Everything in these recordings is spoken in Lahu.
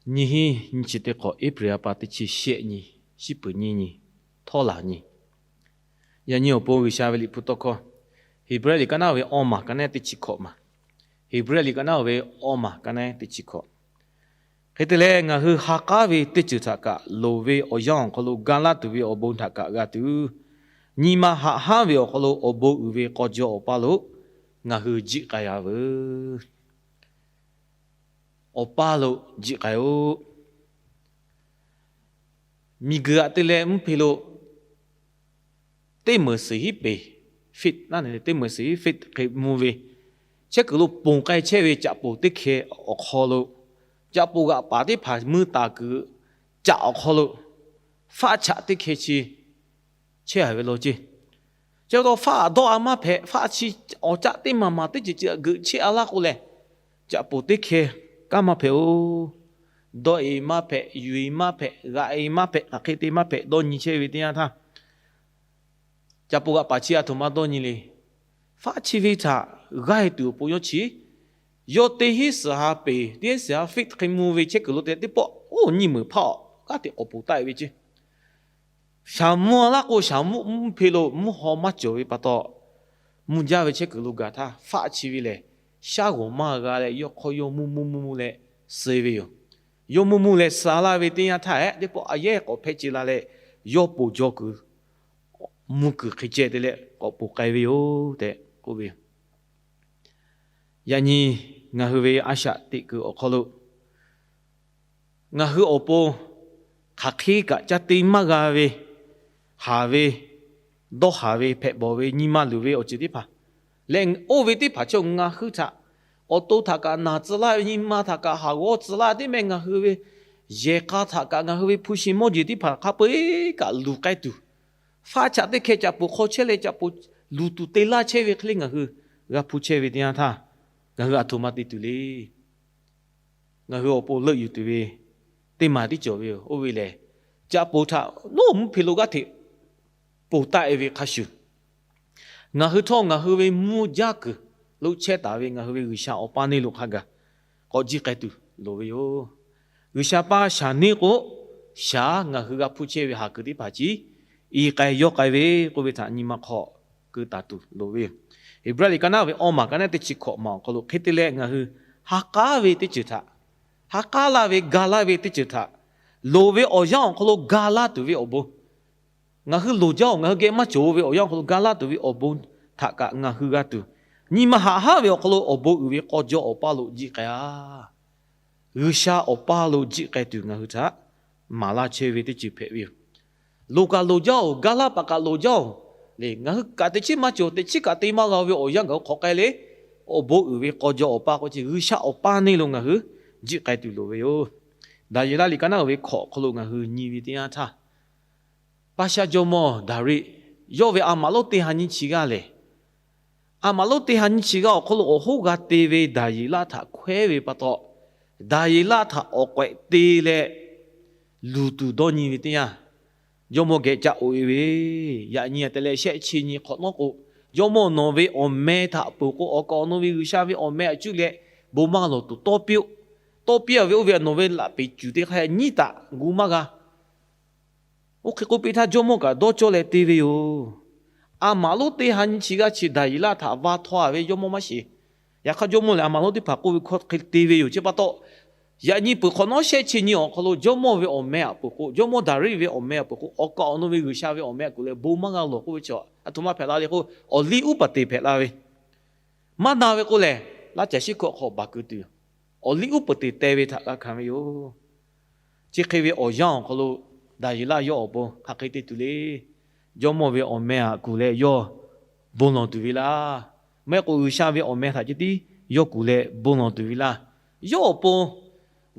Nyiˇ hinˉ nyiˇ chi teˇ hk'awꞈ, April ha pa teˇ chi shehˆ nyi, shiˉ peuˍ nyiˇ nyi, htawˇ laˬ nyi. Yaꞈ nyi awˬ pon G'uiˬsha ve liꞈ hpu tawˇ hkawˇ, Heˍbrehˇ liꞈ ka naˉ ve awˇ maˬ ka naˉ teˇ chi hkawꞈ maˬ. Heˍbrehˇ liꞈ ka naˉ ve awˇ maˬ ka naˉ teˇ chi hkawꞈ. Hk'e te leh, ngaˬ hui ha k'aˉ ve teˇ ceuˬ htaꞈ kaꞈ loˍ ve awˬ yanˇ awˬ hk'aw lo ga laˇ tuˬ ve awˬ bon htaꞈ kaꞈ g'a tuˬ, nyi ma haꞈ hanˉ ve awˬ hk'aw lo awˬ bon uiˍ ve k'aw jaw awˬ paˇ lo ngaˬ hui jiˆ k'ai-a veuˬ. Awˬ paˇ lo jiˆ k'ai-oˆ. Miˬguiˬ aꞈ te leh mvuhˇ hpe lo teˇ meunˍ suhˍ hiˉ peˍ, feet, teˇ meunˍ suhˍ hiˉ feet hk'e mvuh ve, chehˇ kuiˬ lo ponˬ k'ai chehˇ ve caꞈ poˍ teˇ hkeh awˬ hk'aw lo, caꞈ poˍ g'aꞈ paˍ teˇ hpaˍ mui taˍ kuiˬ caꞈ awˬ hk'aw lo, faˆ chaꞈ teˇ hkeh chi chehˇ-a ve law ceˇ. Chi pa taw faˆ dawˇ-a maˇ hpehꞈ. Faˆ chi awˬ caˆ teˇ maˬ maˬ teˇ ceuˬ ceuˬ geuꞈ chehˇ-a laˇ k'o lehˬ, caꞈ poˍ teˇ hkeh kanˉ maˇ hpehꞈ-oˬ. Dawˇ-e maˇ hpehꞈ, yuˬ-e maˇ hpehꞈ, g'aꞈ-e maˇ hpehꞈ, hk'aˬ hk'e te maˇ hpehꞈ, dawˇ nyi chehˇ ve teˇ yanˇ htaˇ, caꞈ poˍ g'aꞈ paˍ chi a htoꞈ ma dawˇ nyi le. Faˆ chi ve htaꞈ g'aˇ-e tuˬ awˬ pon yawˇ chi, yawˇ teˇ hinˉ suhˍ ha peˍ, teˇ hinˉ suhˍ ha feet hk'e mvuh ve chehˇ kuiˬ lo te teˇ pawˆ oˇ nyiˇ meunˍ hpaˇ-aw g'aˇ hteꞈ k'awꞈ poˬ taˆ-e ve ceˇ. Shaˍ mvuh-a laˇ k'o, shaˍ mvuhˇ mvuhˇ hpe lo mvuhˇ haw maˇ cawˬ ve pa taw, mvuh jaˇ ve chehˇ kuiˬ lo gaˬ htaˇ, faˆ chi ve lehˬ shaˉ g'awˬ maˇ g'a leh, yawˇ hk'aw yawˇ mvuhˇ mvuhˇ mvuhˇ mvuhˇ leh suh ve yoˬ. Yawˇ mvuhˇ mvuhˇ leh suh laˇ ve teˇ yanˇ htaˇ, ehˉ teˇ pawˆ a yehˉ k'awꞈ hpehꞈ ce la leh, yawˇ poˬ jaw kuiˬ mvuh kuiˬ hk'e ceh te leh k'awꞈ poˬ k'ai ve yoˬ tehꞈ k'oˆ ve yoˬ. Yaꞈ nyi ngaˬ hui ve a shaꞈ teꞈ kuiˬ awˬ hk'aw lo, ngaˬ hui awˬ pon hk'aˬ hk'e kaꞈ ca te maˇ g'a ve, haˍ ve, dawˇ haˍ ve, hpehꞈ bawˬ ve, nyi ma luˬ ve awˬ ceuˬ teˇ hpaˍ leh, oˇ ve teˇ hpaˍ chaw ngaˬ hui htaꞈ awˬ to htaꞈ kaꞈ naˬ tcuh laˇ ve, nyi ma htaꞈ kaꞈ haˍ g'awˇ tcuh laˇ teˇ mehˆ ngaˬ hui ve yehˬ k'a htaꞈ kaꞈ ngaˬ hui ve hpu shi mawˇ jeˬ teˇ hpaˍ hk'a peu-eˬ kaꞈ luˬ k'ai tuˬ, faˆ chaꞈ teˇ hkeh caꞈ poˍ hk'aw chehˇ leh caꞈ poˍ luˬ tuˬ te laˇ chehˇ ve hk'e le ngaˬ hui g'a hpuˇ chehˇ ve teˇ yanˇ htaˇ, ngaˬ hui a htoꞈ ma te tuˬ le. Ngaˬ hui awˬ pon leuˆ yuˬ tuˬ ve teˇ maˬ tiˉ cawˬ ve yoˬ. Oˇ ve lehˬ, caꞈ poˍ htaꞈ nawˉ mvuhˇ hpe lo g'aˇ hteꞈ poˬ taˆ-e ve hk'a shuˍ, ngaˬ hui htawˇ ngaˬ hui ve mvuhˇ jaˇ kuiˬ lo chehˇ taˍ ve ngaˬ hui ve G'uiˬsha awˬ paˇ neˇ lo hk'a gaˬ k'awꞈ jiˆ k'ai tuˬ loˍ ve yoˬ. G'uiˬsha paˇ shaˍ neˇ k'o, shaˍ ngaˬ hui g'a hpuˇ chehˇ ve haˍ kuiˬ teˇ hpaˍ chi i k'ai yawˇ k'ai ve k'oˆ ve htaꞈ nyi ma hk'aw keu taˍ tuˬ loˍ ve yoˬ. Heˍbrehˇ liꞈ ka naˉ ve awˇ maˬ ka naˉ teˇ chi hkawꞈ maˬ awˬ hk'aw lo hk'e te leh, ngaˬ hui ha k'aˉ ve teˇ ceuˬ htaꞈ, ha k'aˉ laˇ ve ga laˇ ve teˇ ceuˬ htaꞈ, loˍ ve awˬ yanˇ awˬ hk'aw lo ga laˇ tuˬ ve awˬ bon, ngaˬ hui loˍ jaˇ-oˬ, ngaˬ hui geh maˇ cawˬ ve awˬ yanˇ awˬ hk'aw lo ga laˇ tuˬ ve awˬ bon htaꞈ kaꞈ ngaˬ hui g'a tuˬ, nyi ma haꞈ hanˉ ve awˬ hk'aw lo awˬ bon uiˍ ve k'aw jaw awˬ paˇ lo jiˆ k'ai-a. G'uiˬsha awˬ paˇ lo jiˆ k'ai tuˬ ngaˬ hui htaꞈ maˍ laˇ chehˇ ve teˇ ceuˬ hpehꞈ ve yoˬ. Loˍ kaꞈ loˍ jaˇ-oˬ, ga laˇ paˍ kaꞈ loˍ jaˇ-oˬ le. Ngaˬ hui kaꞈ teꞈ chiˉ maˇ cawˬ, teꞈ chiˉ kaꞈ te maˇ g'a ve awˬ yanˇ ngaˬ hui hk'awꞈ k'ai le, awˬ bon uiˍ ve k'aw jaw awˬ paˇ k'oˆ chi G'uiˬsha awˬ paˇ neˇ lo ngaˬ hui jiˆ k'ai tuˬ loˍ ve yoˬ. Daˍyeˍlaˆ liꞈ ka naˉ ve hkawꞈ awˬ hk'aw lo ngaˬ hui nyi ve teˇ yanˇ htaˇ, Paˇshaˆ jawˇmawˇ Daˍriˆ yawˇ ve a maꞈ lonˉ teˇ ha nyiˇ chi g'aˇ lehˬ, a maꞈ lonˉ teˇ ha nyiˇ chi g'aˇ awˬ hk'aw lo awˬ hoˉ g'a te ve Daˍyeˍlaˆ htaꞈ hkawehˉ ve pa taw, Daˍyeˍlaˆ htaꞈ awˬ k'awehꞈ te leh luˬ tuˬ dawˇ nyi ve teˇ yanˇ, jawˇmawˇ geh ca oꞈ-e ve, yaꞈ nyi a te leh shehˆ chi nyi hk'awꞈ nawˉ k'o, jawˇmawˇ nawˬ ve awˬ meh htaꞈ peuˬ k'o, awˬ kaˍ awˬ nu ve G'uiˬsha ve awˬ meh aꞈ cuˇ leh bon maˇ lawˬ tuˬ tawˇ piˇ-oˆ. Tawˇ piˇ-a ve oˇ ve nawˬ ve laꞈ peˍ cuˬ teˇ hk'aˇ nyiˉ taꞈ gu maˇ g'a. Oˇ hk'e k'oˆ piˇ htaˇ, jawˇmawˇ kaꞈ dawˇ cawˇ leh te ve yoˬ. A maꞈ lonˉ teˇ ha nyiˇ chi g'aˇ chi Daˍyeˍlaˆ htaꞈ va htaw-a ve jawˇmawˇ maˇ sheˍ. Yaꞈ hk'aˇ, jawˇmawˇ lehˬ a maꞈ lonˉ teˇ hpaˍ k'oˆ ve hk'aw hk'e te ve yoˬ. Chi pa taw, yaꞈ nyi peuˬ hk'awꞈ nawˉ shehˆ chi nyi awˬ hk'aw lo jawˇmawˇ ve awˬ meh aꞈ peuˬ k'o, jawˇmawˇ Daˍriˆ ve awˬ meh aꞈ peuˬ k'o, awˬ kaˍ awˬ nu ve G'uiˬsha ve awˬ meh aꞈ kuˬ leh bon maˇ g'a lawˬ k'oˆ ve chi, a htoꞈ ma hpehꞈ la le k'o, awˬ liˇ uˉ peunˍ te hpehꞈ la ve, maˇ na ve k'oˆ lehˬ, laˇ caˬ shiˉ hkawꞈ hk'aw baˬ keu tuˬ yoˬ. Awˬ liˇ uˉ peunˍ te teh ve htaꞈ g'a hkanˍ ve yoˬ. Chi hk'e ve awˬ yanˇ awˬ hk'aw lo Daˍyeˍlaˆ yawˇ awˬ pon hk'aˬ hk'e te tuˬ le. Jawˇmawˇ ve awˬ meh aꞈ kuˬ leh yawˇ bon lawˬ tuˬ ve laˇ. Maˇ heˆ k'o, G'uiˬsha ve awˬ meh htaꞈ ceh tiˉ yawˇ kuˬ leh bon lawˬ tuˬ ve laˇ. Yawˇ awˬ pon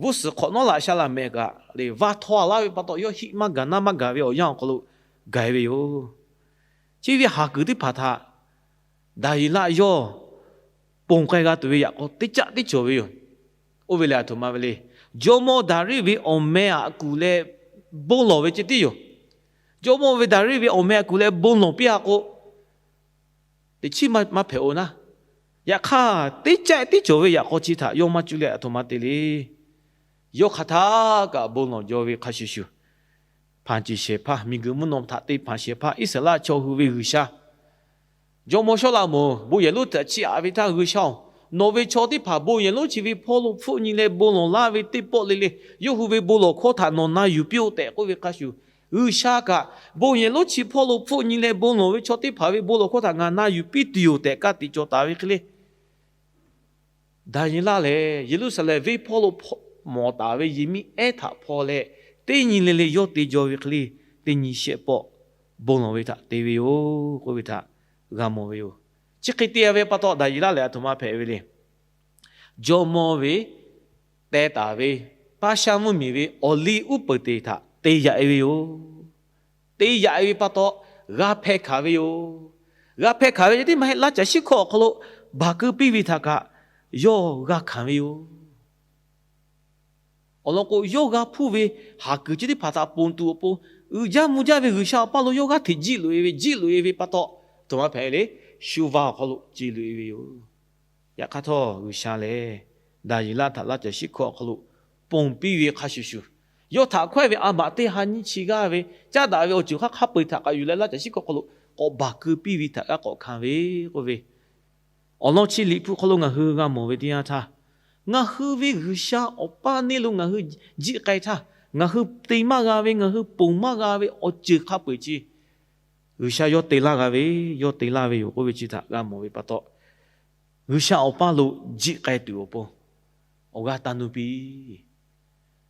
g'uˇ suhˍ hk'awꞈ nawˉ laꞈ sha laꞈ mehˍ kaꞈ lehˬ, va htaw-a laˇ ve pa taw, yawˇ hiˆ maˇ gaˬ naˇ maˇ gaˬ ve awˬ yanˇ awˬ hk'aw lo gaˬ-e ve yoˬ. Chi ve haˍ kuiˬ teˇ hpaˍ htaꞈ Daˍyeˍlaˆ yawˇ ponˬ k'ai g'a tuˬ ve yaꞈ k'aw teˇ caˆ tiˉ cawˬ ve yoˬ. Oˇ ve lehˬ, a htoꞈ ma ve le. Jawˇmawˇ Daˍriˆ ve awˬ meh aꞈ kuˬ leh bon lawˬ ve ceh tiˉ yoˬ. Jawˇmawˇ ve Daˍriˆ ve awˬ meh aꞈ kuˬ leh bon lawˬ piˇ-a k'o, teꞈ chiˉ maˇ hpehꞈ-o naˉ. Yaꞈ hk'aˇ, teˇ caˆ tiˉ cawˬ ve yaꞈ k'aw chi htaꞈ yawˇ maˇ cuˇ leh a htoꞈ ma te le. Yawˇ hk'aˬ htaˇ kaꞈ bon lawˬ jaw ve hk'a shuˍ shuˍ, hpanˍ ceˬ shehˍ hpaˇ, miˬguiˬ mvuhˇ naw htaꞈ te hpanˍ shehˍ hpaˇ Iˉsaˍreˍlaˆ chaw hui ve G'uiˬsha, jawˇmawˇ Sawˉlaꞈmonˍ bon yehˬ lonˉ htaꞈ chiˇ aꞈ ve htaˇ, G'uiˬsha-oˬ, nawˬ ve chaw teˇ hpaˍ bon yehˬ lonˉ chi ve hpawˇ lo hpfuhˆ nyi leh bon lawˬ laˇ ve teˇ pawˆ le le, yawˇ hui ve bon lawˬ hkawˇ htaꞈ nawˬ na yuˬ piˇ-oˆ tehꞈ k'oˆ ve hk'a shuˍ, G'uiˬsha kaꞈ bon yehˬ lonˉ chi hpawˇ lo hpfuhˆ nyi leh bon lawˬ ve chaw teˇ hpaˍ ve bon lawˬ hkawˇ htaꞈ ngaˬ na yuˬ piˇ tuˬ yoˬ tehꞈ ka tiꞈ cawˬ taˍ ve hk'e le. Daˍyeˍlaˆ lehˬ, Yeˍruˆsaˍlehnˍ venˇ hpawˇ lo mawˬ taˍ ve yehˬ miˇ ehˉ htaꞈ hpaw leh, teˇ nyi le le yawˇ te jaw ve hk'e le, teˇ nyi shehˆ pawˆ bon lawˬ ve htaꞈ te ve yoˬ k'oˆ ve htaꞈ g'a mawˬ ve yoˬ. Chi hk'e te ve pa taw, Daˍyeˍlaˆ lehˬ aˬ htoꞈ ma hpehꞈ ve le. Jawˇmawˇ ve teh taˍ ve paˇ shaˉ mvuhˇmiˬ ve awˬ liˇ uˉ peunˍ te htaꞈ te yaꞈ e ve yoˬ. Te yaꞈ e ve pa taw, g'a hpeh hkanˍ ve yoˬ. G'a hpeh hkanˍ ve ceh tiˉ maˇ heˆ, laˇ caˬ shiˉ hkawˇ awˬ hk'aw lo baˬ keu piˇ ve htaꞈ kaꞈ yawˇ g'a hkanˍ ve yoˬ. Awˬ lawn k'o, yawˇ g'a hpuˇ ve haˍ kuiˬ chi teˇ hpaˍ htaꞈ ponˬ tuˬ awˬ pon, uiˍ jaˇ mvuh jaˇ ve G'uiˬsha awˬ paˇ lo yawˇ g'aˇ hteꞈ jiˆ loꞈ e ve, jiˆ loꞈ e ve pa taw, aˬ htoꞈ ma hpehꞈ le, shu va awˬ hk'aw lo ce loꞈ e ve yoˬ. Yaꞈ hk'aˇ htawˇ, G'uiˬsha lehˬ Daˍyeˍlaˆ htaꞈ laˇ caˬ shiˉ hkawˇ awˬ hk'aw lo ponˬ piˇ ve hk'a shuˍ shuˍ, yawˇ htaꞈ hkawehˇ ve a maꞈ teˇ ha nyiˇ chi g'aˇ ve caˉ daꞈ ve awˬ ceuˬ hk'aˇ hk'a peu-eˬ htaꞈ k'aꞈ yuˬ leh laˇ caˬ shiˉ hkawˇ awˬ hk'aw lo k'awꞈ baˬ keu piˇ ve htaꞈ g'a k'awꞈ hkanˍ ve k'oˆ ve, awˬ lawn chi Liꞈ hpu hk'aw lo ngaˬ hui g'a mawˬ ve teˇ yanˇ htaˇ, ngaˬ hui ve G'uiˬsha awˬ paˇ neˇ lo ngaˬ hui jiˆ k'ai htaˇ, ngaˬ hui te maˇ g'a ve, ngaˬ hui ponˬ maˇ g'a ve awˬ ceuˬ hk'a peu-eˬ chi G'uiˬsha yawˇ te laˇ g'a ve, yawˇ te laˇ ve yoˬ k'oˆ ve chi htaꞈ g'a mawˬ ve pa taw, G'uiˬsha awˬ paˇ lo jiˆ k'ai tuˬ awˬ pon awˬ g'aˇ taˇ nuˇ piˇ.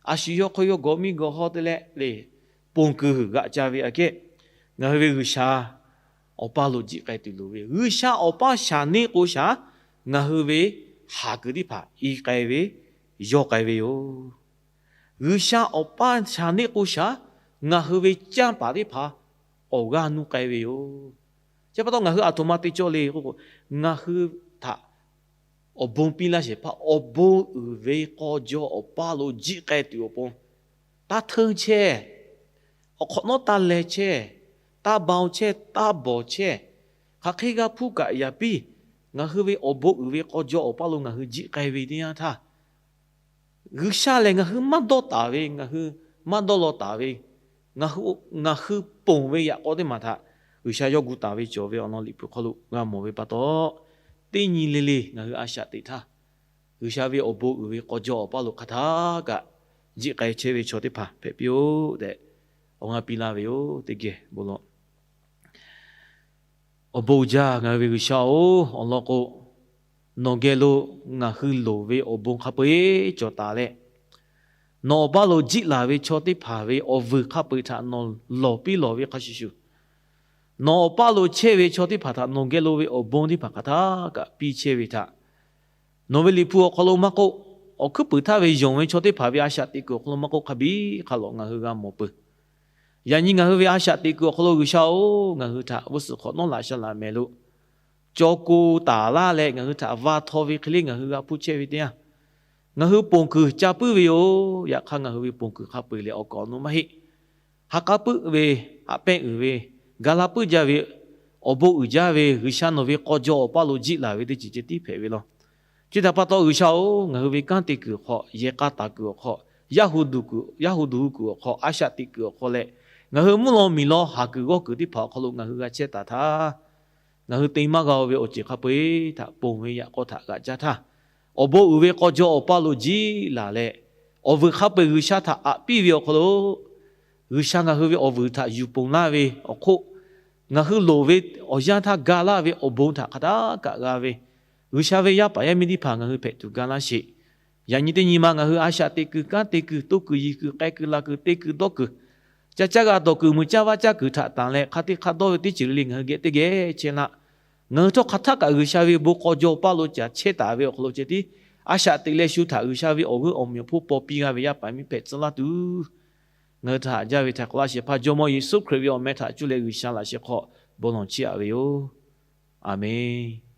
A shu yawˇ hk'aw yawˇ gawˬ miˇ gawˬ haw te leh le, ponˬ kuiˬ g'aꞈ ca ve aꞈ kehˉ, ngaˬ hui ve G'uiˬsha awˬ paˇ lo jiˆ k'ai tuˬ loˍ ve. G'uiˬsha awˬ paˇ shaˍ neˇ k'o shaˍ, ngaˬ hui ve haˍ kuiˬ teˇ hpaˍ i k'ai ve, yawˇ k'ai ve yoˬ. G'uiˬsha awˬ paˇ shaˍ neˇ k'o shaˍ, ngaˬ hui ve canˇ paˍ teˇ hpaˍ awˬ g'aˇ nuˇ k'ai ve yoˬ. Chi pa taw ngaˬ hui aˬ htoꞈ ma te cawˇ le k'o, ngaˬ hui htaꞈ awˬ bon piˇ laˇ shehˍ hpaˇ awˬ bon uiˍ ve k'aw jaw awˬ paˇ lo jiˆ k'ai tuˬ awˬ pon, taˇ hteunˇ chehˇ, awˬ hk'awꞈ nawˉ taˇ leh chehˇ, taˇ baoˬ chehˇ, taˇ bawˬ chehˇ, hk'aˬ hk'e g'a hpuˇ kaꞈ yaꞈ piˇ, ngaˬ hui ve awˬ bon uiˍ ve k'aw jaw awˬ paˇ lo ngaˬ hui jiˆ k'ai ve teˇ yanˇ htaˇ, G'uiˬsha lehˬ ngaˬ hui maˇ dawˇ taˍ ve, ngaˬ hui maˇ dawˇ law taˍ ve, ngaˬ hui ponˬ ve yaꞈ k'aw teˇ maˬ htaꞈ G'uiˬsha yawˇ gu taˍ ve cawˬ ve awˬ lawn Liꞈ hpu hk'aw lo g'a mawˬ ve pa taw, teˇ nyi le le ngaˬ hui a shaꞈ teꞈ htaˇ, G'uiˬsha ve awˬ bon uiˍ ve k'aw jaw awˬ paˇ lo hk'aˬ htaˇ kaꞈ jiˆ k'ai chehˇ ve chaw teˇ hpaˍ hpehꞈ piˇ-oˆ tehꞈ awˬ g'aˇ piˇ laˇ ve yoˬ. Teˇ geh bon lawˬ. Awˬ bon uiˍ jaˇ ngaˬ hui ve G'uiˬsha-oˬ, awˬ lawn k'o, nawˬ geh lo ngaˬ hui loˍ ve awˬ bon hk'a peu-eˬ cawˬ taˍ leh, nawˬ awˬ paˇ lo jiˆ laˬ ve chaw teˇ hpaˍ ve awˬ vuiˬ hk'a peu-eˬ htaꞈ nawˬ lawˬ piˇ lawˬ ve hk'a shuˍ shuˍ, nawˬ awˬ paˇ lo chehˇ ve chaw teˇ hpaˍ htaꞈ nawˬ geh lo ve awˬ bon teˇ hpaˍ hk'aˬ htaˇ kaꞈ piˇ chehˇ ve htaꞈ nawˬ ve Liꞈ hpu awˬ hk'aw lo maˇ k'oˆ, awˬ hkuiˉ puiˍ htaˇ ve yonˍ ve chaw teˇ hpaˍ ve a shaꞈ teꞈ kuiˬ awˬ hk'aw lo maˇ k'oˆ, hk'a biˇ hk'a lawꞈ ngaˬ hui g'a mawˬ peuˬ. Yaꞈ nyi ngaˬ hui ve a shaꞈ teꞈ kuiˬ awˬ hk'aw lo G'uiˬsha-oˬ, ngaˬ hui htaꞈ g'uˇ suhˍ hk'awꞈ nawˉ laꞈ sha laꞈ mehˍ lo caw ko taˍ laˇ leh ngaˬ hui htaꞈ va htaw ve hk'e le ngaˬ hui g'a hpuˇ chehˇ ve teˇ yanˇ, ngaˬ hui ponˬ kuiˬ ca puiˉ ve yoˬ. Yaꞈ hk'aˇ ngaˬ hui ve ponˬ kuiˬ hk'a peu-eˬ lehˬ awˬ kaˍ awˬ nu maˇ heˆ. Ha k'aˉ puiˉ ve, haꞈ pehnˇ uiˍ ve, ga laˇ puiˉ jaˇ ve, awˬ bon uiˍ jaˇ ve G'uiˬsha nawˬ ve k'aw jaw awˬ paˇ lo jiˆ laˬ ve teˇ ceuˬ ceh tiˉ hpehꞈ ve law. Chi htaꞈ pa taw G'uiˬsha-oˬ, ngaˬ hui ve kanˉ te kuiˬ awˬ hk'aw, yehˬ k'a taˍ kuiˬ awˬ hk'aw, yaˇ hu duˬ hu kuiˬ awˬ hk'aw, a shaꞈ teꞈ kuiˬ awˬ hk'aw leh, ngaˬ hui mvuhˇ law miˬ law haˍ kuiˬ g'awˇ kuiˬ teˇ hpaˍ awˬ hk'aw lo ngaˬ hui g'a chehˇ taˍ htaˇ, ngaˬ hui te maˇ g'a-o ve awˬ ceuˬ hk'a peu-eˬ htaꞈ ponˬ ve yaꞈ k'aw htaꞈ g'aꞈ caˇ htaˇ, awˬ bon uiˍ ve k'aw jaw awˬ paˇ lo jiˆ laˬ leh, awˬ vuiˬ hk'a peu-eˬ G'uiˬsha htaꞈ aꞈ piˇ ve awˬ hk'aw lo, G'uiˬsha ngaˬ hui ve awˬ vuiˬ htaꞈ yuˬ ponˬ laˇ ve awˬ hk'oˆ, ngaˬ hui loˍ ve awˬ yanˇ htaˇ ga laˇ ve awˬ bon htaꞈ hk'aˬ htaˇ kaꞈ g'a ve, G'uiˬsha ve yaˇ paˍ yaˇ miˇ teˇ hpaˍ ngaˬ hui hpehꞈ tuˬ ga laˇ sheˍ. Yaꞈ nyi teˇ nyi ma ngaˬ hui a shaꞈ teꞈ kuiˬ, kanˉ te kuiˬ, toˇ kuiˬ, yiˬ kuiˬ, k'ai kuiˬ, la kuiˬ, te kuiˬ, dawˇ kuiˬ, ca caˇ g'a dawˬ kuiˬ, muiˬ caˇ vaˇ caˇ kuiˬ htaꞈ tanˬ leh hk'a te hk'a dawˇ ve teˇ ceuˬ le le ngaˬ hui geh teˇ geh chehˇ laˇ. Ngaˬ hui htawˇ hk'aˬ htaˇ kaꞈ G'uiˬsha ve bon k'aw jaw awˬ paˇ lo caˬ chehˇ taˍ ve awˬ hk'aw lo ceh tiˉ, a shaꞈ teꞈ leh shu htaꞈ G'uiˬsha ve awˬ g'euˆ awˬ meunˍ awˬ hponˇ paw piˇ g'a ve yaˇ paˍ miˇ hpehꞈ tcuh laˇ tuˬ, ngaˬ hui htaꞈ haꞈ jaˇ ve htaꞈ k'awꞈ laˇ shehˍ hpaˇ Jawˇmawˇ Yeˍsuˆ Hkriꞈ ve awˬ meh htaꞈ cuˇ leh G'uiˬsha laꞈ sheh hk'aw bon lawˬ chiˇ aꞈ ve yoˬ. Aˬmenˍ.